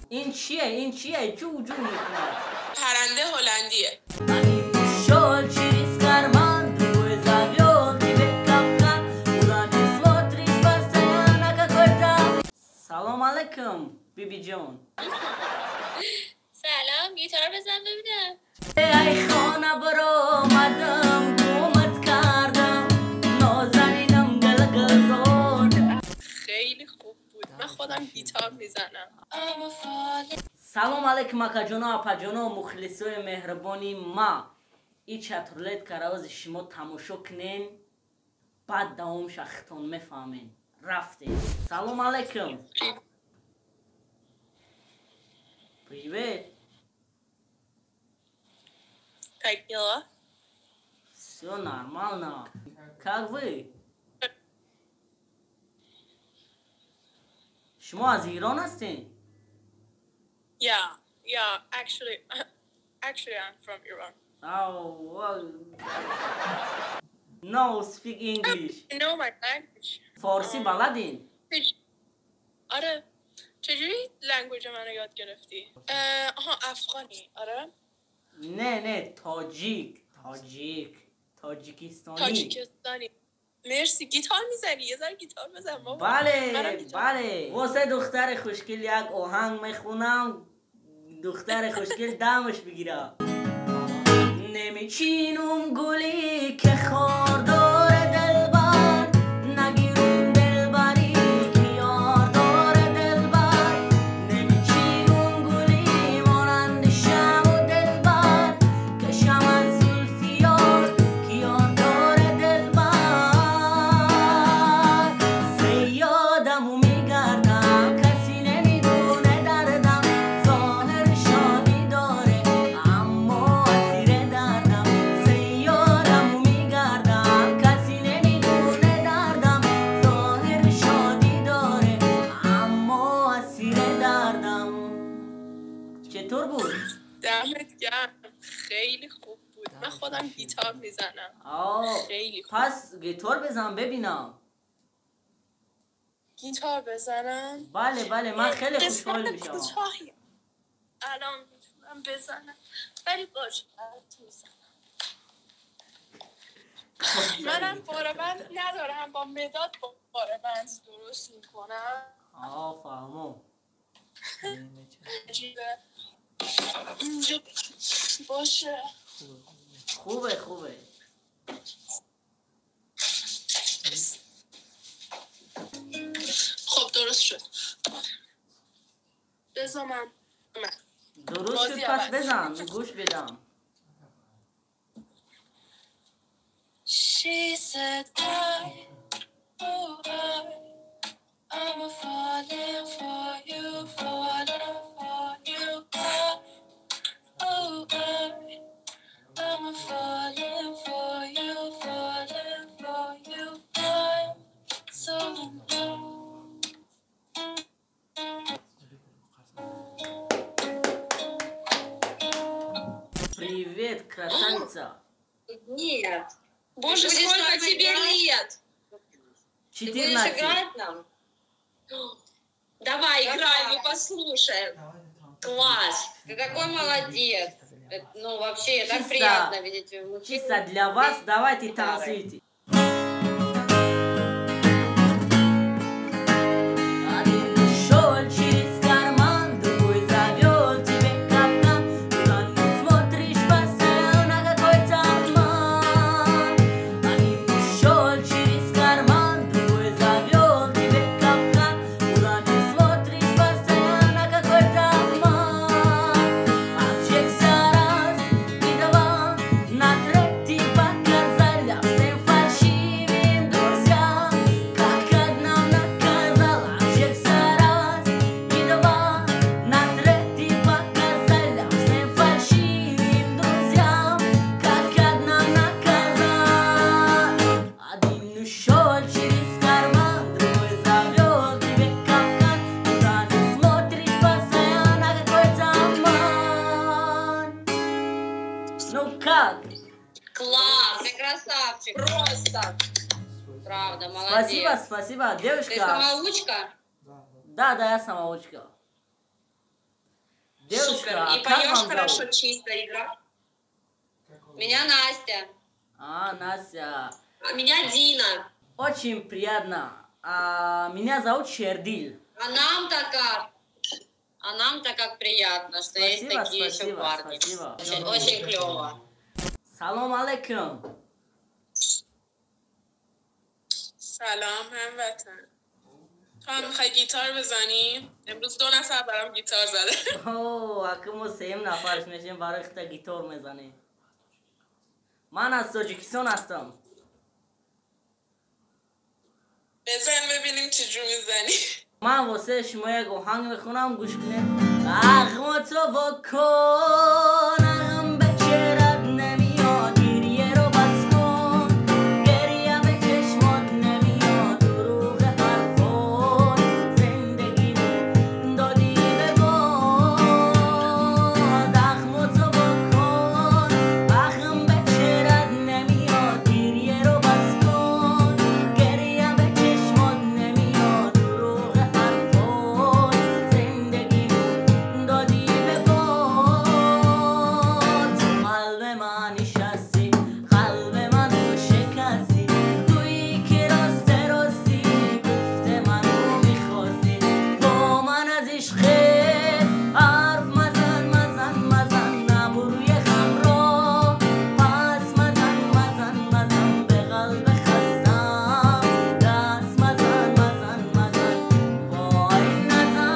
ин чие, ин чие? Ҷу ҷу мекунад. Паранде ҳолландие. Один ушел через карман, другой завел тебе капкан. Куда не смотришь, постоянно какой-то. Салом алейкум, бибиҷон. Салом, гитар бизан бибинам. Ай хона баромадам, гумат кардам, нозанинам галгалзор. خیلی خوب بود. من خودم گیتار میزنم. Салом алейкум, акаҷоно, апаҷоно, мухлисои меҳрубони ма. И чатрулет каравози шумо тамошо кунен, баъд давом шахтон мефаҳмен. Рафтем. Салом алейкум. Привет. Как дела? Все нормально. Как вы? Шумо аз Ирон ҳастен? Yeah, actually I'm from Iran. Oh, well. No, speak English. You know my language. فارسی بلدین؟ آره. چجوری language منو یاد گرفتی؟ آها، افغانی. آره؟ نه نه، تاجیک، تاجیک، تاجیکستانی. تاجیکستانی. مرسی. گیتار میزنی؟ یه ذره گیتار بزن بابا. بله. منم گیتار. بله، واسه دختر خوشگل یک آهنگ میخونم، دختر خوشگل دمش بگیره. نمیچینم گلی که خار داره دلبر، نگیرم دلبری که یار داره دلبر. نمیچینم گلی مانند شمع و دلبر، کشم از زلف یار که یار داره دلبر. صیادم و میگردم، کسی نمیدونه دردم، ظاهر شادی داره اما اسیر دردم. صیادم و میگردم، کسی نمیدونه دردم، ظاهر شادی داره اما اسیر دردم. چطور بود؟ دمت گرم. خیلی خوب بود. من خودم گیتار میزنم. آه، خیلی خوب. پس گیتار بزن ببینم. گیتار بزنم؟ بله بله، من خیلی خوشحال قسمت میشم. کوتاهی الان میتونم بزنم، ولی باشه برات میزنم. منم باربند ندارم، با مداد باربند درست میکنم. آه، فهمم. عجیبه. اینجا باشه. خوبه خوبه. خب درست شد. بذار من درست شد. بازی پس عوض. بزن گوش بدم. She said I, oh I, I'm a falling for you, falling for you. I, oh I, I'm a falling for you, falling for you. I'm so in love. Привет, красавица. Нет. Боже, Ты будешь сколько нам тебе играть? лет? Ты будешь 14. играть нам? Давай, играй, мы Давай. послушаем. Класс. Ты такой молодец. Это, ну, вообще, так Чисто- приятно видеть мужчину. Чисто для вас, давайте Гитарой. танцуйте. Один ушел через карман, другой завел тебе капкан. Куда не смотришь, постоянно какой-то обман. Один ушел через карман, другой завел тебе капкан. Куда не смотришь, постоянно какой-то обман. Обжегся раз и два, на третий показали, а всем фальшивым друзьям, как одна наказала. Обжегся раз и два, на третий показали, а всем фальшивым друзьям, как одна наказала. Один ушел через карман, другой завел тебе капкан. Куда не смотришь, постоянно какой-то обман. Ну как? Класс. Ты красавчик. Просто. Правда, молодец. Спасибо, спасибо, Ты девушка. самоучка? Да, да, я самоучка. Девушка, Супер. а И как поешь вам зовут? Хорошо, чисто игра. Меня Настя. А, Настя. А меня Дина. Очень приятно. А, меня зовут Шердил. А нам-то как? А нам-то как приятно, что есть Спасибо, такие еще спасибо, парни. Спасибо. Очень, очень клево. Салом алейкум. سلام هموطن. تو هم میخوای گیتار بزنی؟ امروز دو نفر برام گیتار زده. О, ака мо сеюм нафарш мешем барои хита гитор мезанем. Ман аз Тоҷикистон ҳастам. بزن ببینیم چجور میزنی. Ман восеи шумо як оҳанг мехонам, гӯш кунед. Ағмото вокун, ағм ба черат намеёд, гирьеро бас кун, гирья ба чашмот намеёд, дурӯғи ҳарфот зиндагиму додӣ ба бод. Ағмото вокун, ағм ба черат намеёд, гирьеро бас кун, гирья ба чашмот намеёд, дурӯғи ҳарфот зиндагиму додӣ ба бод. Қалби ман нишастӣ, қалби ману шикастӣ, туӣ ки росте ростӣ гуфте ману мехостӣ, бо ман аз ишқе ҳарф мазан, мазан, мазан, абрӯи ғамро пас мазан, мазан, мазан, ба қалби хастам даст мазан, мазан, мазан, вой назан.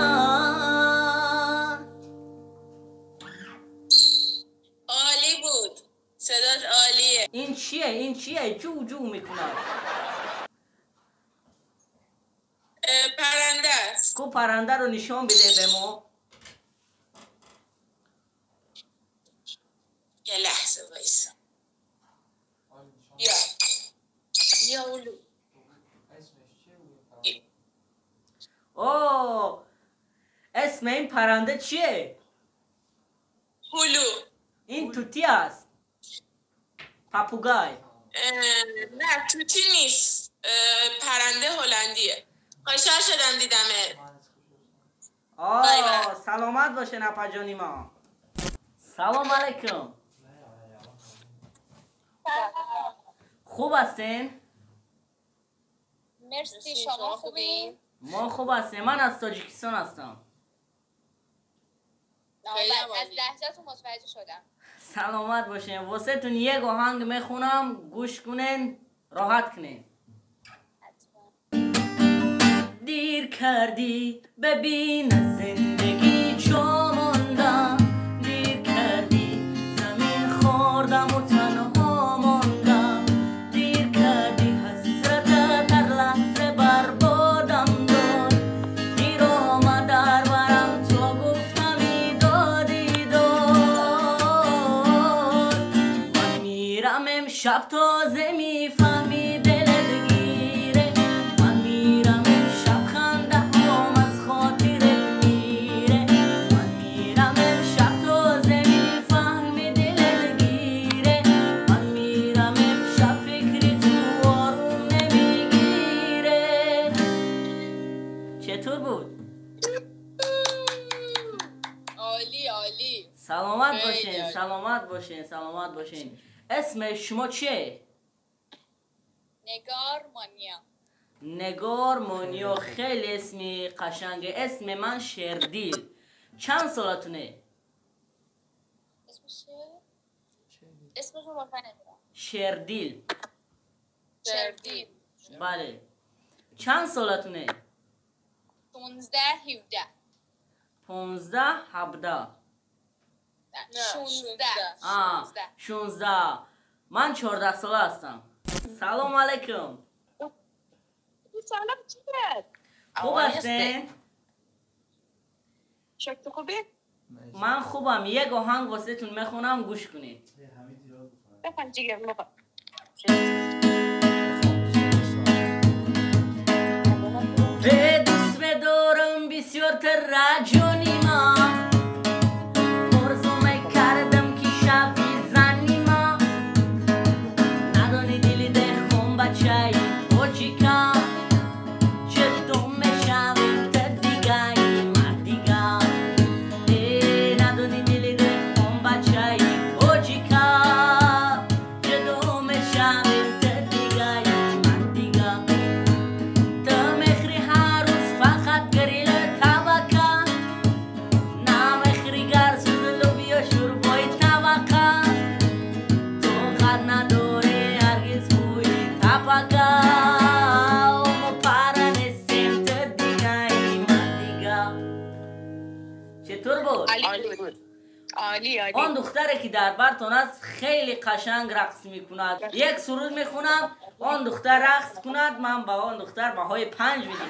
عالی بود. صدات عالیه. Ин чие? Ин чие? Ҷӯ ҷӯ мекунад. اه، پرنده است. Ку паррандаро нишон биде ба мо. یه لحظه وایسا. بیا بیا اولو. О, اسم این پرنده چیه؟ هلو. این توتی است. Попугай. اه، نه توتی نیست. اه، پرنده هلندیه. خوشحال شدم دیدمت. آ Bye bye. Саломат боше, апаҷони мо. Салом алейкум. Хуб ҳастен? مرسی، شما خوبین؟ Мо хуб ҳастем. Ман аз Тоҷикистон ҳастам. خیلی از لهجه‌تون متوجه شدم. Саломат бошен. Восетун як оҳанг мехонам, гӯш кунен, роҳат кунен. حتما. Дир кардӣ, бибин аз зиндагӣ чо мондам, дир кардӣ, замин хӯрдаму танҳо мондам, дир кардӣ, ҳасратат ҳар лаҳза барбодам дод, дир омад дар барам то гуфтами доди дод. Ман мирам имшаб, тоза мефаҳмӣ дилат гире, ман мирам имшаб, хандаҳом аз хотират мире, ман мирам имшаб, тоза мефаҳмӣ дилат гире, ман мирам имшаб, фикри ту ором намегире. Четур буд? عالی عالی. Саломат خیلی бошен. عالی. Саломат бошен, саломат бошен. Исми шумо чие? نگار مانیا. Нигор Мониё, хеле исми қашанге. Исми ман Шердил. Чанд солатуне? اسمش چیه؟ اسمش رو واقعا نمیدونم. Шердил. شردیل. Бале, чанд солатуне? 16 17. 15 17. نه، نه، 16. А, 16. 16. Ман 14 сола ҳастам. Салом алейкум. سلام چیه؟ Хуб ҳастен? شکل خوبی؟ Ман хубам. Як оҳанг восетун мехонам, гӯш кунед. بخن جیگر موقع. Бе дӯст медорам бисёртара ҷони ман, орзу мекардам ки шави зани ман, надони дили деҳқон бачаи тоҷикам, чето мешавем та дигаи мардига. Э, надони چطور بود؟ عالی بود. عالی عالی. آن دختره که در برتون است خیلی قشنگ رقص میکند. یک سرود میخونم، آن دختر رقص کند، من با آن دختر بهای 5 میدهم.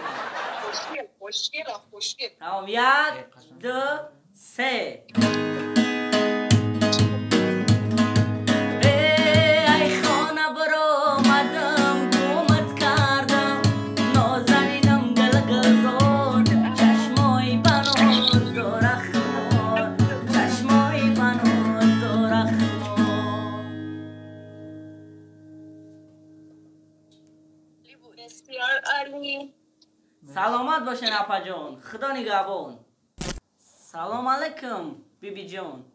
خوشگل خوشگل خوشگل. تمام. 1 2 3. ای خانه برآمدم گمت کردم، نازنینم گل گلزار، چشمای بناز داره خمار، چشمای بناز داره خمار. بسیار عالی. سلامت باشین اپا جان، خدا نگهبان. سلام علیکم بیبی جان.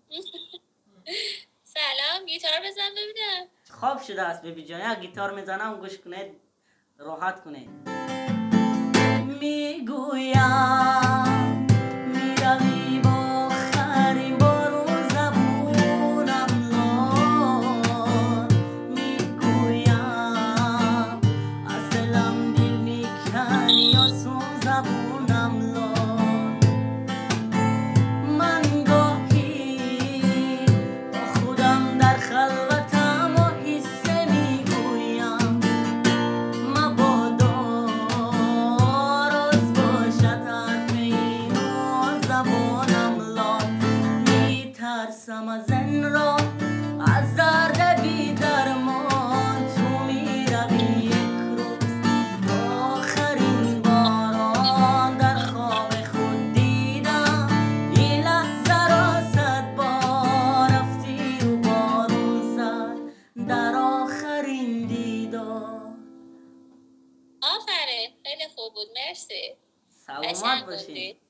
سلام. گیتار بزن ببینم. خواب شده است بیبی جان، یک گیتار میزنم گوش کنید راحت کنید. میگویم میروی با آخرین بارون زبونم لال، میگویم از دلم دل میکنی آسون زبونم لال. من گاهی با خودم در خلوتم و حسه میگویم، مبادا راز باشد حرف این و زبانم لال. میترسم از این را، از درد بی درمان، تو میروی یک روز آخرین باران. در خواب خود دیدم این لحظه را 100 بار، رفتی و بارون زد در آخرین دیدار. آفرین، خیلی خوب بود، مرسی. سلامت قشنگ باشین. خوندی.